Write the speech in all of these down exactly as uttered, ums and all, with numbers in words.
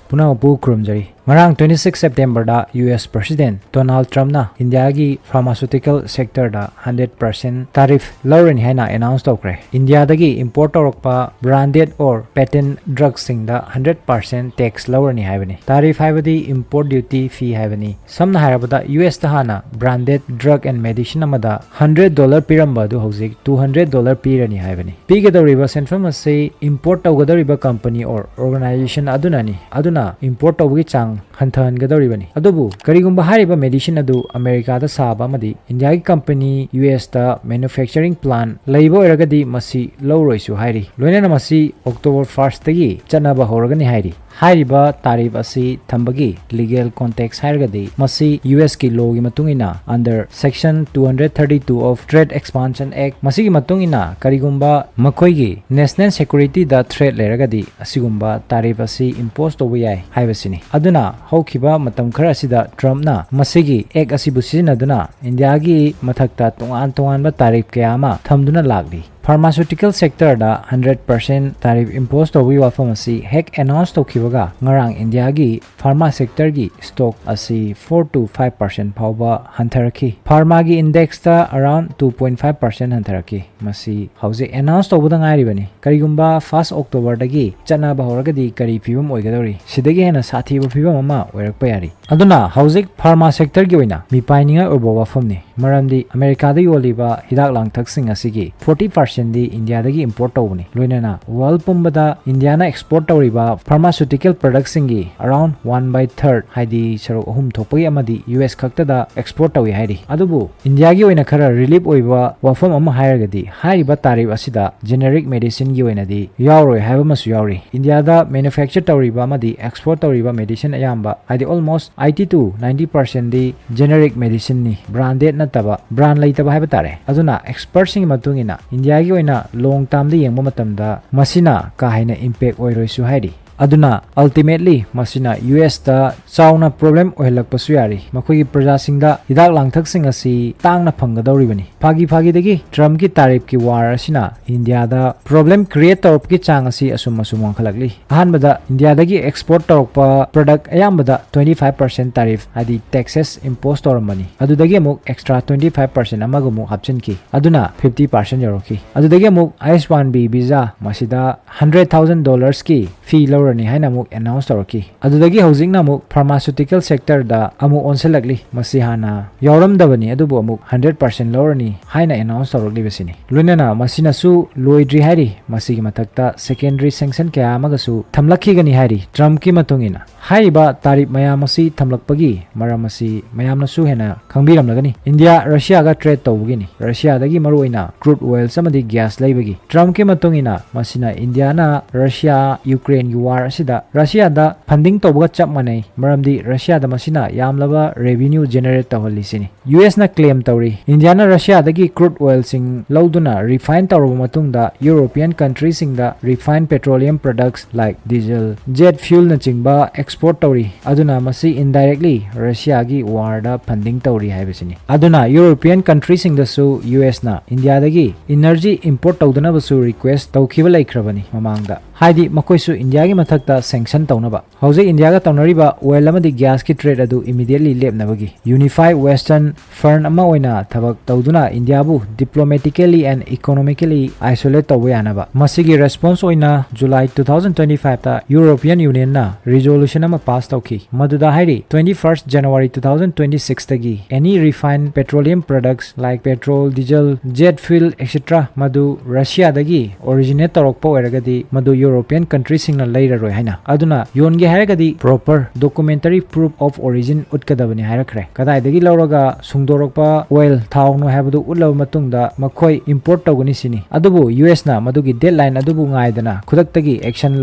ꯄꯨꯝꯅꯃꯛꯄꯨ ꯈꯨꯔꯨꯝꯖꯔꯤ꯫ ꯉꯔꯥꯡ twenty six September ꯗ U S President Donald Trump ꯅ ꯏꯟꯗꯤꯌꯥꯒꯤ pharmaceutical sector ꯗ hundred percent tariff ꯂꯧꯔꯅꯤ ꯍꯥꯏꯅ announce ꯇꯧꯈ꯭ꯔꯦ꯫ ꯏꯟꯗꯤꯌꯥꯗꯒꯤ import ꯇꯧꯔꯛꯄ branded or patent drug ꯁꯤꯡꯗ hundred percent tax ꯂꯧꯔꯅꯤ ꯍꯥꯏꯕꯅꯤ꯫ Tariff ꯍꯥꯏꯕꯗꯤ import duty fee ꯍꯥꯏꯕꯅꯤ꯫ ꯁꯝꯅ ꯍꯥꯏꯔꯕꯗ, U S ꯇ ꯍꯥꯟꯅ branded drug and medicine ꯑꯃꯗ hundred dollar ꯄꯤꯔꯝꯕ ꯑꯗꯨ ꯍꯧꯖꯤꯛ two hundred dollar ꯄꯤꯔꯅꯤ ꯍꯥꯏꯕꯅꯤ꯫ ꯄꯤꯒꯗꯧꯔꯤꯕ ꯁꯦꯟꯐꯝ ꯑꯁꯤ import ꯇꯧꯒꯗꯧꯔꯤꯕ company or organization ꯑꯗꯨꯅꯅꯤ꯫ ꯑꯗꯨꯅ import ꯇꯧꯕꯒꯤ ꯆꯥꯡ ꯍꯟꯊꯍꯟꯒꯗꯧꯔꯤꯕꯅꯤ꯫ ꯑꯗꯨꯕꯨ ꯀꯔꯤꯒꯨꯝꯕ ꯍꯥꯏꯔꯤꯕ medicine ꯑꯗꯨ ꯑꯃꯦꯔꯤꯀꯥꯗ ꯁꯥꯕ ꯑꯃꯗꯤ ꯏꯟꯗꯤꯌꯥꯒꯤ company U S ꯇ manufacturing plant ꯂꯩꯕ ꯑꯣꯏꯔꯒꯗꯤ, ꯃꯁꯤ ꯂꯧꯔꯣꯏꯁꯨ ꯍꯥꯏꯔꯤ꯫ ꯂꯣꯏꯅꯅ ꯃꯁꯤ October first ꯇꯒꯤ ꯆꯠꯅꯕ ꯍꯧꯔꯒꯅꯤ ꯍꯥꯏꯔꯤ꯫ ꯍꯥꯏꯔꯤꯕ tariff ꯑꯁꯤ ꯊꯝꯕꯒꯤ legal context ꯍꯥꯏꯔꯒꯗꯤ, ꯃꯁꯤ U S ꯀꯤ law ꯒꯤ ꯃꯇꯨꯡ ꯏꯟꯅ, under Section two hundred thirty two of Trade Expansion Act, ꯃꯁꯤꯒꯤ ꯃꯇꯨꯡ ꯏꯟꯅ ꯀꯔꯤꯒꯨꯝꯕ ꯃꯈꯣꯏꯒꯤ national security ꯗ threat ꯂꯩꯔꯒꯗꯤ, ꯑꯁꯤꯒꯨꯝꯕ tariff ꯑꯁꯤ impose ꯇꯧꯕ ꯌꯥꯏ ꯍꯥꯏꯕꯁꯤꯅꯤ꯫ ꯑꯗꯨꯅ ꯍꯧꯈꯤꯕ ꯃꯇꯝ ꯈꯔ ꯑꯁꯤꯗ Trump ꯅ ꯃꯁꯤꯒꯤ act ꯑꯁꯤꯕꯨ ꯁꯤꯖꯤꯟꯅꯗꯨꯅ ꯏꯟꯗꯤꯌꯥꯒꯤ ꯃꯊꯛꯇ ꯇꯣꯉꯥꯟ ꯇꯣꯉꯥꯟꯕ tariff ꯀꯌꯥ ꯑꯃ ꯊꯝꯗꯨꯅ ꯂꯥꯛꯂꯤ꯫ Pharmaceutical sector ꯗ hundred percent tariff impose ꯇꯧꯕꯒꯤ ꯋꯥꯐꯝ ꯑꯁꯤ ꯍꯦꯛ announce ꯇꯧꯈꯤꯕꯒ, ꯉꯔꯥꯡ ꯏꯟꯗꯤꯌꯥꯒꯤ pharma sector ꯒꯤ stock ꯑꯁꯤ four to five percent ꯐꯥꯎꯕ ꯍꯟꯊꯔꯛꯈꯤ꯫ Pharma ꯒꯤ index ꯇ around two point five percent ꯍꯟꯊꯔꯛꯈꯤ꯫ ꯃꯁꯤ ꯍꯧꯖꯤꯛ announce ꯇꯧꯕꯗ ꯉꯥꯏꯔꯤꯕꯅꯤ꯫ ꯀꯔꯤꯒꯨꯝꯕ first October ꯗꯒꯤ ꯆꯠꯅꯕ ꯍꯧꯔꯒꯗꯤ ꯀꯔꯤ ꯐꯤꯕꯝ ꯑꯣꯏꯒꯗꯧꯔꯤ? ꯁꯤꯗꯒꯤ ꯍꯦꯟꯅ ꯁꯥꯊꯤꯕ ꯐꯤꯕꯝ ꯑꯃ ꯑꯣꯏꯔꯛꯄ ꯌꯥꯔꯤ꯫ ꯑꯗꯨꯅ ꯍꯧꯖꯤꯛ pharma sector ꯒꯤ ꯑꯣꯏꯅ ꯃꯤꯄꯥꯏꯅꯤꯡꯉꯥꯏ ꯑꯣꯏꯕ ꯋꯥꯐꯝꯅꯤ꯫ ꯃꯔꯝꯗꯤ ꯑꯃꯦꯔꯤꯀꯥꯗ ꯌꯣꯜꯂꯤꯕ ꯍꯤꯗꯥꯛ ꯂꯥꯡꯊꯛꯁꯤꯡ ꯑꯁꯤꯒꯤ forty percent ꯗꯤ ꯏꯟꯗꯤꯌꯥꯗꯒꯤ import ꯇꯧꯕꯅꯤ꯫ ꯂꯣꯏꯅꯅ world ꯄꯨꯝꯕꯗ ꯏꯟꯗꯤꯌꯥꯅ export ꯇꯧꯔꯤꯕ pharmaceutical product ꯁꯤꯡꯒꯤ around one by third, ꯍꯥꯏꯗꯤ ꯁꯔꯨꯛ ꯑꯍꯨꯝ ꯊꯣꯛꯄꯒꯤ ꯑꯃꯗꯤ U S ꯈꯛꯇꯗ export ꯇꯧꯏ ꯍꯥꯏꯔꯤ꯫ ꯑꯗꯨꯕꯨ ꯏꯟꯗꯤꯌꯥꯒꯤ ꯑꯣꯏꯅ ꯈꯔ relief ꯑꯣꯏꯕ ꯋꯥꯐꯝ ꯑꯃ ꯍꯥꯏꯔꯒꯗꯤ, ꯍꯥꯏꯔꯤꯕ tariff ꯑꯁꯤꯗ generic medicine ꯒꯤ ꯑꯣꯏꯅꯗꯤ ꯌꯥꯎꯔꯣꯏ ꯍꯥꯏꯕ ꯑꯃꯁꯨ ꯌꯥꯎꯔꯤ꯫ ꯏꯟꯗꯤꯌꯥꯗ manufacture ꯇꯧꯔꯤꯕ ꯑꯃꯗꯤ export ꯇꯧꯔꯤꯕ medicine ꯑꯌꯥꯝꯕ, ꯍꯥꯏꯗꯤ almost eighty to ninety percent D generic medicine ꯅꯤ, branded ꯅꯠꯇꯕ, brand ꯂꯩꯇꯕ ꯍꯥꯏꯕ ꯇꯥꯔꯦ꯫ ꯑꯗꯨꯅ expert ꯁꯤꯡꯒꯤ ꯃꯇꯨꯡ ꯏꯟꯅ ꯏꯟꯗꯤꯌꯥꯒꯤ ꯑꯣꯏꯅ long term ꯗ ꯌꯦꯡꯕ ꯃꯇꯝꯗ ꯃꯁꯤꯅ ꯀꯥ ꯍꯦꯟꯅ impact ꯑꯣꯏꯔꯣꯏꯁꯨ ꯍꯥꯏꯔꯤ꯫ ꯑꯗꯨꯅ ultimately ꯃꯁꯤꯅ ꯌꯨ ꯑꯦꯁꯇ ꯆꯥꯎꯅ problem ꯑꯣꯏꯍꯜꯂꯛꯄꯁꯨ ꯌꯥꯔꯤ꯫ ꯃꯈꯣꯏꯒꯤ ꯄ꯭ꯔꯖꯥꯁꯤꯡꯗ ꯍꯤꯗꯥꯛ ꯂꯥꯡꯊꯛꯁꯤꯡ ꯑꯁꯤ ꯇꯥꯡꯅ ꯐꯪꯒꯗꯧꯔꯤꯕꯅꯤ꯫ ꯐꯥꯒꯤ ꯐꯥꯒꯤꯗꯒꯤ ꯇ꯭ꯔꯝꯞꯀꯤ ꯇꯥꯔꯤꯐꯀꯤ war ꯑꯁꯤꯅ ꯏꯟꯗꯤꯌꯥꯗ problem create ꯇꯧꯔꯛꯄꯒꯤ ꯆꯥꯡ ꯑꯁꯤ ꯑꯁꯨꯝ ꯑꯁꯨꯝ ꯋꯥꯡꯈꯠꯂꯛꯂꯤ꯫ ꯑꯍꯥꯟꯕꯗ ꯏꯟꯗꯤꯌꯥꯗꯒꯤ export ꯇꯧꯔꯛꯄ product ꯑꯌꯥꯝꯕꯗ twenty five percent tariff, ꯍꯥꯏꯗꯤ taxes, impose ꯇꯧꯔꯝꯕꯅꯤ꯫ ꯑꯗꯨꯗꯒꯤ ꯑꯃꯨꯛ extra twenty five percent ꯑꯃꯒ ꯑꯃꯨꯛ ꯍꯥꯞꯆꯤꯟꯈꯤ, ꯑꯗꯨꯅ fifty percent ꯌꯧꯔꯛꯈꯤ꯫ ꯑꯗꯨꯗꯒꯤ ꯑꯃꯨꯛ H one B visa, ꯃꯁꯤꯗ hundred thousand dollarsꯀꯤ fee ꯂꯧꯔꯅꯤ ꯍꯥꯏꯅ ꯑꯃꯨꯛ announce ꯇꯧꯔꯛꯈꯤ꯫ ꯑꯗꯨꯗꯒꯤ ꯍꯧꯖꯤꯛꯅ ꯑꯃꯨꯛ pharmaceutical sectorꯗ ꯑꯃꯨꯛ ꯑꯣꯟꯁꯤꯜꯂꯛꯂꯤ꯫ ꯃꯁꯤ ꯍꯥꯟꯅ ꯌꯥꯎꯔꯝꯗꯕꯅꯤ, ꯑꯗꯨꯕꯨ ꯑꯃꯨꯛ hundred percent ꯂꯧꯔꯅꯤ ꯍꯥꯏꯅ announce ꯇꯧꯔꯛꯂꯤꯕꯁꯤꯅꯤ꯫ ꯂꯣꯏꯅꯅ ꯃꯁꯤꯅꯁꯨ ꯂꯣꯏꯗ꯭ꯔꯤ ꯍꯥꯏꯔꯤ꯫ ꯃꯁꯤꯒꯤ ꯃꯊꯛꯇ secondary sanction ꯀꯌꯥ ꯑꯃꯒꯁꯨ ꯊꯝꯂꯛꯈꯤꯒꯅꯤ ꯍꯥꯏꯔꯤ꯫ ꯇ꯭ꯔꯝꯞꯀꯤ ꯃꯇꯨꯡ ꯏꯟꯅ, ꯍꯥꯏꯔꯤꯕ ꯇꯥꯔꯤꯐ ꯃꯌꯥꯝ ꯑꯁꯤ ꯊꯝꯂꯛꯄꯒꯤ ꯃꯔꯝ ꯑꯁꯤ ꯃꯌꯥꯝꯅꯁꯨ ꯍꯦꯟꯅ ꯈꯪꯕꯤꯔꯝꯂꯒꯅꯤ꯫ India ꯔꯁꯤꯌꯥꯒ trade ꯇꯧꯕꯒꯤꯅꯤ꯫ ꯔꯁꯤꯌꯥꯗꯒꯤ ꯃꯔꯨꯑꯣꯏꯅ crude oils ꯑꯃꯗꯤ gas ꯂꯩꯕꯒꯤ꯫ ꯇ꯭ꯔꯝꯞꯀꯤ ꯃꯇꯨꯡ ꯏꯟꯅ, ꯃꯁꯤꯅ ꯏꯟꯗꯤꯌꯥꯅ ꯔꯁꯤꯌꯥ ꯌꯨꯀ꯭ꯔꯦꯟꯒꯤ war ꯑꯁꯤꯗ ꯔꯁꯤꯌꯥꯗ funding ꯇꯧꯕꯒ ꯆꯞ ꯃꯥꯟꯅꯩ, ꯃꯔꯝꯗꯤ ꯔꯁꯤꯌꯥꯗ ꯃꯁꯤꯅ ꯌꯥꯝꯂꯕ revenue generate ꯇꯧꯍꯜꯂꯤꯁꯤꯅꯤ꯫ ꯌꯨ ꯑꯦꯁꯅ claim ꯇꯧꯔꯤ, ꯏꯟꯗꯤꯌꯥꯅ ꯔꯁꯤꯌꯥꯗꯒꯤ crude oilꯁꯤꯡ ꯂꯧꯗꯨꯅ refine ꯇꯧꯔꯕ ꯃꯇꯨꯡꯗ European countryꯁꯤꯡꯗ refined petroleum products like diesel, jet fuelꯅꯆꯤꯡꯕ export ꯇꯧꯔꯤ, ꯑꯗꯨꯅ ꯃꯁꯤ indirectly ꯔꯁꯤꯌꯥꯒꯤ warꯗ funding ꯇꯧꯔꯤ ꯍꯥꯏꯕꯁꯤꯅꯤ꯫ ꯑꯗꯨꯅ European countryꯁꯤꯡꯗꯁꯨ ꯌꯨ ꯑꯦꯁꯅ ꯏꯟꯗꯤꯌꯥꯗꯒꯤ energy import ꯇꯧꯗꯅꯕꯁꯨ request ꯇꯧꯈꯤꯕ ꯂꯩꯈ꯭ꯔꯕꯅꯤ ꯃꯃꯥꯡꯗ꯫ ꯍꯥꯏꯗꯤ ꯃꯈꯣꯏꯁꯨ ꯏꯟꯗꯤꯌꯥꯒꯤ ꯃꯊꯛꯇ sanction ꯇꯧꯅꯕ꯫ ꯍꯧꯖꯤꯛ ꯏꯟꯗꯤꯌꯥꯒ ꯇꯧꯅꯔꯤꯕ oil ꯑꯃꯗꯤ gasꯀꯤ trade ꯑꯗꯨ immediately ꯂꯦꯞꯅꯕꯒꯤ unified western front ꯑꯃ ꯑꯣꯏꯅ ꯊꯕꯛ ꯇꯧꯗꯨꯅ ꯏꯟꯗꯤꯌꯥꯕꯨ diplomatically and economically isolate ꯇꯧꯕ ꯌꯥꯅꯕ꯫ ꯃꯁꯤꯒꯤ response ꯑꯣꯏꯅ July two thousand twenty fiveꯇ European Unionꯅ resolution ꯑꯃ pass ꯇꯧꯈꯤ, ꯃꯗꯨꯗ ꯍꯥꯏꯔꯤ, twenty first January two thousand twenty sixꯇꯒꯤ any refined petroleum products like petrol, diesel, jet fuel, et cetera ꯃꯗꯨ ꯔꯁꯤꯌꯥꯗꯒꯤ originate ꯇꯧꯔꯛꯄ ꯑꯣꯏꯔꯒꯗꯤ ꯃꯗꯨ European countryꯁꯤꯡꯅ ꯂꯩꯔꯔꯣꯏ ꯍꯥꯏꯅ꯫ ꯑꯗꯨꯅ ꯌꯣꯟꯒꯦ ꯍꯥꯏꯔꯒꯗꯤ proper documentary proof of origin ꯎꯠꯀꯗꯕꯅꯤ ꯍꯥꯏꯔꯛꯈ꯭ꯔꯦ꯫ ꯀꯗꯥꯏꯗꯒꯤ ꯂꯧꯔꯒ ꯁꯨꯡꯗꯣꯔꯛꯄ oil ꯊꯥꯎꯅꯣ ꯍꯥꯏꯕꯗꯨ ꯎꯠꯂꯕ ꯃꯇꯨꯡꯗ ꯃꯈꯣꯏ import ꯇꯧꯒꯅꯤ ꯁꯤꯅꯤ꯫ ꯑꯗꯨꯕꯨ ꯌꯨ ꯑꯦꯁꯅ ꯃꯗꯨꯒꯤ deadline ꯑꯗꯨꯕꯨ ꯉꯥꯏꯗꯅ ꯈꯨꯗꯛꯇꯒꯤ action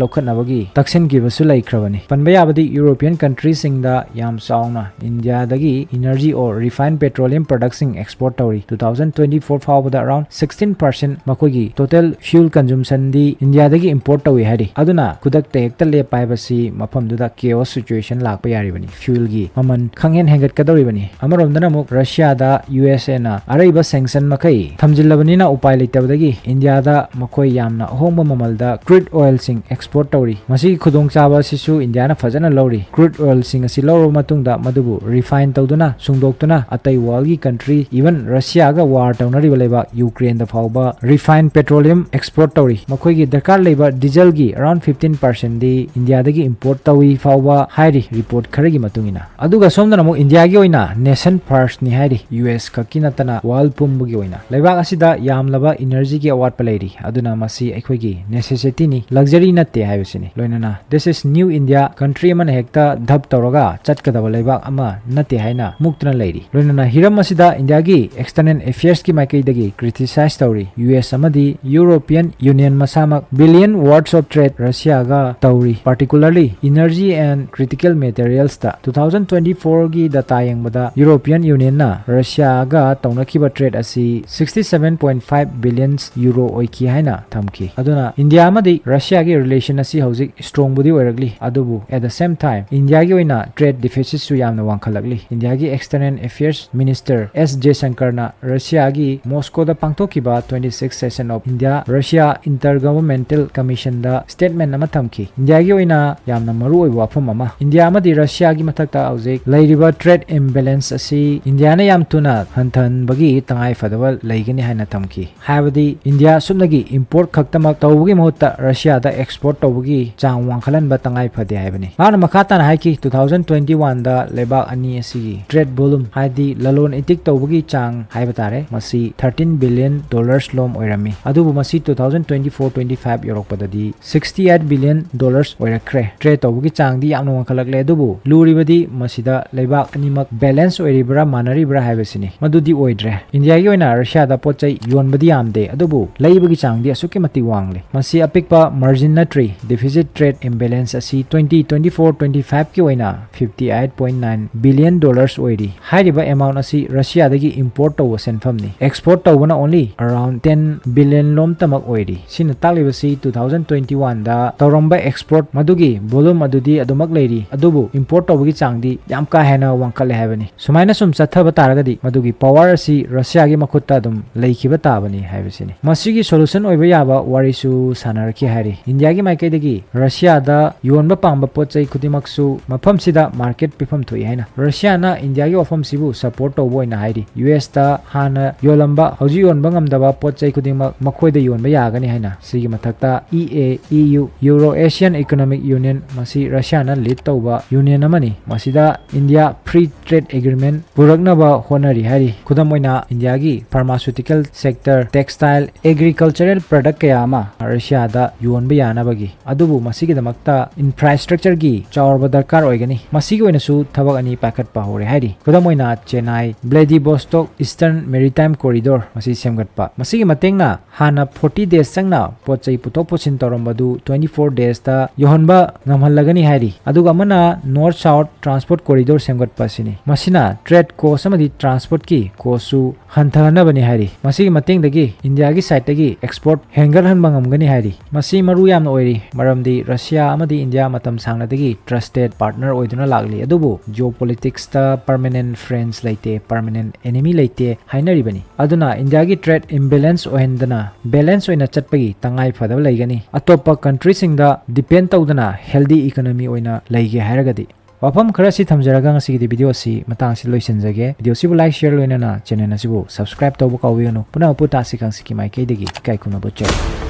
ꯂꯧꯈꯠꯅꯕꯒꯤ ꯇꯛꯁꯤꯟꯈꯤꯕꯁꯨ ꯂꯩꯈ꯭ꯔꯕꯅꯤ꯫ ꯄꯟꯕ ꯌꯥꯕꯗꯤ European countryꯁꯤꯡꯗ ꯌꯥꯝ ꯆꯥꯎꯅ ꯏꯟꯗꯤꯌꯥꯗꯒꯤ energy or refined petroleum productꯁꯤꯡ export ꯇꯧꯔꯤ꯫ Two thousand twenty four ꯐꯥꯎꯕꯗ around sixteen percent ꯃꯈꯣꯏꯒꯤ total fuel consumptionꯗꯤ ꯏꯟꯗꯤꯌꯥꯗꯒꯤ import ꯇꯧꯏ꯫ ꯍꯥꯏꯔꯤ꯫ ꯑꯗꯨꯅ ꯈꯨꯗꯛꯇ ꯍꯦꯛꯇ ꯂꯦꯞꯄ ꯍꯥꯏꯕꯁꯤ ꯃꯐꯝꯗꯨꯗ chaos situation ꯂꯥꯛꯄ ꯌꯥꯔꯤꯕꯅꯤ꯫ Fuelꯒꯤ ꯃꯃꯜ ꯈꯪꯍꯦꯟ ꯍꯦꯟꯒꯠꯀꯗꯧꯔꯤꯕꯅꯤ꯫ ꯑꯃꯔꯣꯝꯗꯅ ꯑꯃꯨꯛ ꯔꯁꯤꯌꯥꯗ USAꯅ ꯑꯔꯩꯕ sanction ꯃꯈꯩ ꯊꯝꯖꯤꯜꯂꯕꯅꯤꯅ ꯎꯄꯥꯏ ꯂꯩꯇꯕꯗꯒꯤ ꯏꯟꯗꯤꯌꯥꯗ ꯃꯈꯣꯏ ꯌꯥꯝꯅ ꯑꯍꯣꯡꯕ ꯃꯃꯜꯗ crude oilꯁꯤꯡ export ꯇꯧꯔꯤ꯫ ꯃꯁꯤꯒꯤ ꯈꯨꯗꯣꯡꯆꯥꯕ ꯑꯁꯤꯁꯨ ꯏꯟꯗꯤꯌꯥꯅ ꯐꯖꯅ ꯂꯧꯔꯤ꯫ Crude oilꯁꯤꯡ ꯑꯁꯤ ꯂꯧꯔꯕ ꯃꯇꯨꯡꯗ ꯃꯗꯨꯕꯨ refine ꯇꯧꯗꯨꯅ ꯁꯨꯡꯗꯣꯛꯇꯨꯅ ꯑꯇꯩ worldꯒꯤ country, even ꯔꯁꯤꯌꯥꯒ war ꯇꯧꯅꯔꯤꯕ ꯂꯩꯕꯥꯛ ꯌꯨꯀ꯭ꯔꯦꯟꯗ ꯐꯥꯎꯕ refine petroleum export ꯇꯧꯔꯤ꯫ ꯃꯈꯣꯏꯒꯤ ꯗꯔꯀꯥꯔ ꯂꯩꯕ dieselꯒꯤ around fifteen percentꯗꯤ ꯏꯟꯗꯤꯌꯥꯗꯒꯤ import ꯇꯧꯏ ꯐꯥꯎꯕ ꯍꯥꯏꯔꯤ report ꯈꯔꯒꯤ ꯃꯇꯨꯡ ꯏꯟꯅ꯫ ꯑꯗꯨꯒ ꯁꯣꯝꯗꯅ ꯑꯃꯨꯛ ꯏꯟꯗꯤꯌꯥꯒꯤ ꯑꯣꯏꯅ nation firstꯅꯤ ꯍꯥꯏꯔꯤ, US ꯈꯛꯀꯤ ꯅꯠꯇꯅ world ꯄꯨꯝꯕꯒꯤ ꯑꯣꯏꯅ꯫ ꯂꯩꯕꯥꯛ ꯑꯁꯤꯗ ꯌꯥꯝꯂꯕ energyꯒꯤ ꯑꯋꯥꯠꯄ ꯂꯩꯔꯤ, ꯑꯗꯨꯅ ꯃꯁꯤ ꯑꯩꯈꯣꯏꯒꯤ necessityꯅꯤ, luxury ꯅꯠꯇꯦ ꯍꯥꯏꯕꯁꯤꯅꯤ꯫ ꯂꯣꯏꯅꯅ this is new India, country ꯑꯃꯅ ꯍꯦꯛꯇ ꯙꯞ ꯇꯧꯔꯒ ꯆꯠꯀꯗꯕ ꯂꯩꯕꯥꯛ ꯑꯃ ꯅꯠꯇꯦ ꯍꯥꯏꯅ ꯃꯨꯛꯇꯨꯅ ꯂꯩꯔꯤ꯫ ꯂꯣꯏꯅꯅ ꯍꯤꯔꯝ ꯑꯁꯤꯗ ꯏꯟꯗꯤꯌꯥꯒꯤ external affairsꯀꯤ ꯃꯥꯏꯀꯩꯗꯒꯤ criticize ꯇꯧꯔꯤ꯫ US ꯑꯃꯗꯤ European Union ꯃꯁꯥꯃꯛ billion worth of trade ꯔꯁꯤꯌꯥꯒ ꯇꯧꯔꯤ, particularly energy and critical materialsꯇ꯫ Two thousand twenty fourꯒꯤ data ꯌꯦꯡꯕꯗ European Unionꯅ ꯔꯁꯤꯌꯥꯒ ꯇꯧꯅꯈꯤꯕ trade ꯑꯁꯤ sixty seven point five billion euro ꯑꯣꯏꯈꯤ ꯍꯥꯏꯅ ꯊꯝꯈꯤ꯫ ꯑꯗꯨꯅ ꯏꯟꯗꯤꯌꯥ ꯑꯃꯗꯤ ꯔꯁꯤꯌꯥꯒꯤ relation ꯑꯁꯤ ꯍꯧꯖꯤꯛ strongꯕꯨꯗꯤ ꯑꯣꯏꯔꯛꯂꯤ, ꯑꯗꯨꯕꯨ at the same time ꯏꯟꯗꯤꯌꯥꯒꯤ ꯑꯣꯏꯅ trade deficitꯁꯨ ꯌꯥꯝꯅ ꯋꯥꯡꯈꯠꯂꯛꯂꯤ꯫ ꯏꯟꯗꯤꯌꯥꯒꯤ external affairs minister S ꯖꯦꯁꯪꯀꯔꯅ ꯔꯁꯤꯌꯥꯒꯤ ꯃꯣꯁꯀꯣꯗ ꯄꯥꯡꯊꯣꯛꯈꯤꯕ twenty six session of India Russia Intergovernmental Commissionꯗ statement ꯑꯃ ꯊꯝꯈꯤ꯫ ꯏꯟꯗꯤꯌꯥꯒꯤ ꯑꯣꯏꯅ ꯌꯥꯝꯅ ꯃꯔꯨꯑꯣꯏꯕ ꯋꯥꯐꯝ ꯑꯃ, ꯏꯟꯗꯤꯌꯥ ꯑꯃꯗꯤ ꯔꯁꯤꯌꯥꯒꯤ ꯃꯊꯛꯇ ꯍꯧꯖꯤꯛ ꯂꯩꯔꯤꯕ trade imbalance ꯑꯁꯤ ꯏꯟꯗꯤꯌꯥꯅ ꯌꯥꯝ ꯊꯨꯅ ꯍꯟꯊꯍꯟꯕꯒꯤ ꯇꯉꯥꯏ ꯐꯗꯕ ꯂꯩꯒꯅꯤ ꯍꯥꯏꯅ ꯊꯝꯈꯤ꯫ ꯍꯥꯏꯕꯗꯤ ꯏꯟꯗꯤꯌꯥ ꯁꯨꯞꯅꯒꯤ import ꯈꯛꯇꯃꯛ ꯇꯧꯕꯒꯤ ꯃꯍꯨꯠꯇ ꯔꯁꯤꯌꯥꯗ export ꯇꯧꯕꯒꯤ ꯆꯥꯡ ꯋꯥꯡꯈꯠꯍꯟꯕ ꯇꯉꯥꯏ ꯐꯗꯦ ꯍꯥꯏꯕꯅꯤ꯫ ꯃꯍꯥꯛꯅ ꯃꯈꯥ ꯇꯥꯅ ꯍꯥꯏꯈꯤ, two thousand twenty oneꯗ ꯂꯩꯕꯥꯛ ꯑꯅꯤ ꯑꯁꯤꯒꯤ trade volume, ꯍꯥꯏꯗꯤ ꯂꯂꯣꯟ ꯏꯇꯤꯛ ꯇꯧꯕꯒꯤ ꯆꯥꯡ ꯍꯥꯏꯕ ꯇꯥꯔꯦ, ꯃꯁꯤ thirteen billion dollars ꯂꯣꯝ ꯑꯣꯏꯔꯝꯃꯤ꯫ ꯑꯗꯨꯕꯨ ꯃꯁꯤ two thousand twenty four twenty five ꯌꯧꯔꯛꯄꯗꯗꯤ sixty eight billion dollars ꯑꯣꯏꯔꯛꯈ꯭ꯔꯦ꯫ Trade ꯇꯧꯕꯒꯤ ꯆꯥꯡꯗꯤ ꯌꯥꯝꯅ ꯋꯥꯡꯈꯠꯂꯛꯂꯦ, ꯑꯗꯨꯕꯨ ꯂꯨꯔꯤꯕꯗꯤ ꯃꯁꯤꯗ ꯂꯩꯕꯥꯛ ꯑꯅꯤꯃꯛ balance ꯑꯣꯏꯔꯤꯕ꯭ꯔꯥ ꯃꯥꯟꯅꯔꯤꯕ꯭ꯔꯥ ꯍꯥꯏꯕꯁꯤꯅꯤ꯫ ꯃꯗꯨꯗꯤ ꯑꯣꯏꯗ꯭ꯔꯦ꯫ ꯏꯟꯗꯤꯌꯥꯒꯤ ꯑꯣꯏꯅ ꯔꯁꯤꯌꯥꯗ ꯄꯣꯠ ꯆꯩ ꯌꯣꯟꯕꯗꯤ ꯌꯥꯝꯗꯦ, ꯑꯗꯨꯕꯨ ꯂꯩꯕꯒꯤ ꯆꯥꯡꯗꯤ ꯑꯁꯨꯛꯀꯤ ꯃꯇꯤꯛ ꯋꯥꯡꯂꯦ꯫ ꯃꯁꯤ ꯑꯄꯤꯛꯄ margin ꯅꯠꯇ꯭ꯔꯤ꯫ Deficit trade imbalance ꯑꯁꯤ twenty twenty four twenty fiveꯀꯤ ꯑꯣꯏꯅ fifty eight point nine billion dollars ꯑꯣꯏꯔꯤ꯫ ꯍꯥꯏꯔꯤꯕ amount ꯑꯁꯤ ꯔꯁꯤꯌꯥꯗꯒꯤ import ꯇꯧꯕ ꯁꯦꯟꯐꯝꯅꯤ꯫ Export ꯇꯧꯕꯅ only around ten billion ꯂꯣꯝꯇꯃꯛ ꯑꯣꯏꯔꯤ꯫ ꯁꯤꯅ ꯇꯥꯛꯂꯤꯕꯁꯤ two thousand ꯇ꯭ꯋꯦꯟꯇꯤ ꯋꯥꯟꯗ ꯇꯧꯔꯝꯕ export ꯃꯗꯨꯒꯤ volume ꯑꯗꯨꯗꯤ ꯑꯗꯨꯃꯛ ꯂꯩꯔꯤ, ꯑꯗꯨꯕꯨ import ꯇꯧꯕꯒꯤ ꯆꯥꯡꯗꯤ ꯌꯥꯝ ꯀꯥ ꯍꯦꯟꯅ ꯋꯥꯡꯈꯠꯂꯦ ꯍꯥꯏꯕꯅꯤ꯫ ꯁꯨꯃꯥꯏꯅ ꯁꯨꯝ ꯆꯠꯊꯕ ꯇꯥꯔꯒꯗꯤ ꯃꯗꯨꯒꯤ power ꯑꯁꯤ ꯔꯁꯤꯌꯥꯒꯤ ꯃꯈꯨꯠꯇ ꯑꯗꯨꯝ ꯂꯩꯈꯤꯕ ꯇꯥꯕꯅꯤ ꯍꯥꯏꯕꯁꯤꯅꯤ꯫ ꯃꯁꯤꯒꯤ solution ꯑꯣꯏꯕ ꯌꯥꯕ ꯋꯥꯔꯤꯁꯨ ꯁꯥꯟꯅꯔꯛꯈꯤ ꯍꯥꯏꯔꯤ꯫ ꯏꯟꯗꯤꯌꯥꯒꯤ ꯃꯥꯏꯀꯩꯗꯒꯤ ꯔꯁꯤꯌꯥꯗ ꯌꯣꯟꯕ ꯄꯥꯝꯕ ꯄꯣꯠ ꯆꯩ ꯈꯨꯗꯤꯡꯃꯛꯁꯨ ꯃꯐꯝꯁꯤꯗ market ꯄꯤꯐꯝ ꯊꯣꯛꯏ ꯍꯥꯏꯅ ꯔꯁꯤꯌꯥꯅ ꯏꯟꯗꯤꯌꯥꯒꯤ ꯋꯥꯐꯝꯁꯤꯕꯨ support ꯇꯧꯕ ꯑꯣꯏꯅ ꯍꯥꯏꯔꯤ꯫ ꯌꯨ ꯑꯦꯁꯇ ꯍꯥꯟꯅ ꯌꯣꯜꯂꯝꯕ, ꯍꯧꯖꯤꯛ ꯌꯣꯟꯕ ꯉꯝꯗꯕ ꯄꯣꯠ ꯆꯩ ꯈꯨꯗꯤꯡꯃꯛ ꯃꯈꯣꯏꯗ ꯌꯣꯟꯕ ꯌꯥꯒꯅꯤ ꯍꯥꯏꯅ꯫ ꯁꯤꯒꯤ ꯃꯊꯛꯇ E A E U, Euro Asian Economic Union, ꯃꯁꯤ ꯔꯁꯤꯌꯥꯅ lead ꯇꯧꯕ union ꯑꯃꯅꯤ꯫ ꯃꯁꯤꯗ ꯏꯟꯗꯤꯌꯥ free trade agreement ꯄꯨꯔꯛꯅꯕ ꯍꯣꯠꯅꯔꯤ ꯍꯥꯏꯔꯤ꯫ ꯈꯨꯗꯝ ꯑꯣꯏꯅ ꯏꯟꯗꯤꯌꯥꯒꯤ pharmaceutical sector, textile, agricultural product ꯀꯌꯥ ꯑꯃ ꯔꯁꯤꯌꯥꯗ ꯌꯣꯟꯕ ꯌꯥꯅꯕꯒꯤ, ꯑꯗꯨꯕꯨ ꯃꯁꯤꯒꯤꯗꯃꯛꯇ infrastructureꯒꯤ ꯆꯥꯎꯔꯕ ꯗꯔꯀꯥꯔ ꯑꯣꯏꯒꯅꯤ꯫ ꯃꯁꯤꯒꯤ ꯑꯣꯏꯅꯁꯨ ꯊꯕꯛ ꯑꯅꯤ ꯄꯥꯏꯈꯠꯄ ꯍꯧꯔꯦ ꯍꯥꯏꯔꯤ꯫ ꯈꯨꯗꯝ ꯑꯣꯏꯅ Chennai Vladivostok Eastern Maritime Corridor ꯃꯁꯤ ꯁꯦꯝꯒꯠꯄ꯫ ꯃꯁꯤꯒꯤ ꯃꯇꯦꯡꯅ ꯍꯥꯟꯅ forty days ꯆꯪꯅ ꯄꯣꯠ ꯆꯩ ꯄꯨꯊꯣꯛ ꯄꯨꯁꯤꯟ ꯇꯧꯔꯝꯕꯗꯨ twenty four daysꯇ ꯌꯧꯍꯟꯕ ꯉꯝꯍꯜꯂꯒꯅꯤ ꯍꯥꯏꯔꯤ꯫ ꯑꯗꯨꯒ ꯑꯃꯅ North South Transport Corridor ꯁꯦꯝꯒꯠꯄ ꯑꯁꯤꯅꯤ꯫ ꯃꯁꯤꯅ trade cost ꯑꯃꯗꯤ transportꯀꯤ costꯁꯨ ꯍꯟꯊꯍꯟꯅꯕꯅꯤ ꯍꯥꯏꯔꯤ꯫ ꯃꯁꯤꯒꯤ ꯃꯇꯦꯡꯗꯒꯤ ꯏꯟꯗꯤꯌꯥꯒꯤ sideꯇꯒꯤ export ꯍꯦꯟꯒꯠꯍꯟꯕ ꯉꯝꯒꯅꯤ ꯍꯥꯏꯔꯤ꯫ ꯃꯁꯤ ꯃꯔꯨ ꯌꯥꯝꯅ ꯑꯣꯏꯔꯤ, ꯃꯔꯝꯗꯤ ꯔꯁꯤꯌꯥ ꯑꯃꯗꯤ ꯏꯟꯗꯤꯌꯥ ꯃꯇꯝ ꯁꯥꯡꯅꯗꯒꯤ trusted partner ꯑꯣꯏꯗꯨꯅ ꯂꯥꯛꯂꯤ꯫ ꯑꯗꯨꯕꯨ geopoliticsꯇ permanent friends ꯂꯩꯇꯦ, permanent enemy ꯂꯩꯇꯦ ꯍꯥꯏꯅꯔꯤꯕꯅꯤ꯫ ꯑꯗꯨꯅ ꯏꯟꯗꯤꯌꯥꯒꯤ trade imbalance ꯑꯣꯏꯍꯟꯗꯅ balance ꯑꯣꯏꯅ ꯆꯠꯄꯒꯤ ꯇꯉꯥꯏ ꯐꯗꯕ ꯂꯩꯒꯅꯤ꯫ ꯑꯇꯣꯞꯄ countryꯁꯤꯡꯗ depend ꯇꯧꯗꯅ healthy economy ꯑꯣꯏꯅ ꯂꯩꯒꯦ ꯍꯥꯏꯔꯒꯗꯤ꯫ ꯋꯥꯐꯝ ꯈꯔ ꯑꯁꯤ ꯊꯝꯖꯔꯒ ꯉꯁꯤꯒꯤꯗꯤ video ꯑꯁꯤ ꯃꯇꯥꯡ ꯑꯁꯤ ꯂꯣꯏꯁꯤꯟꯖꯒꯦ꯫ Video ꯑꯁꯤꯕꯨ like, share ꯂꯣꯏꯅꯅ channel ꯑꯁꯤꯕꯨ subscribe ꯇꯧꯕ ꯀꯥꯎꯕꯤꯒꯅꯨ꯫ ꯄꯨꯝꯅꯃꯛꯄꯨ ꯇꯥꯁꯤ ꯈꯪꯁꯤꯀꯤ ꯃꯥꯏꯀꯩꯗꯒꯤ ꯏꯀꯥꯏ ꯈꯨꯝꯅꯕ ꯎꯠꯆꯔꯤ꯫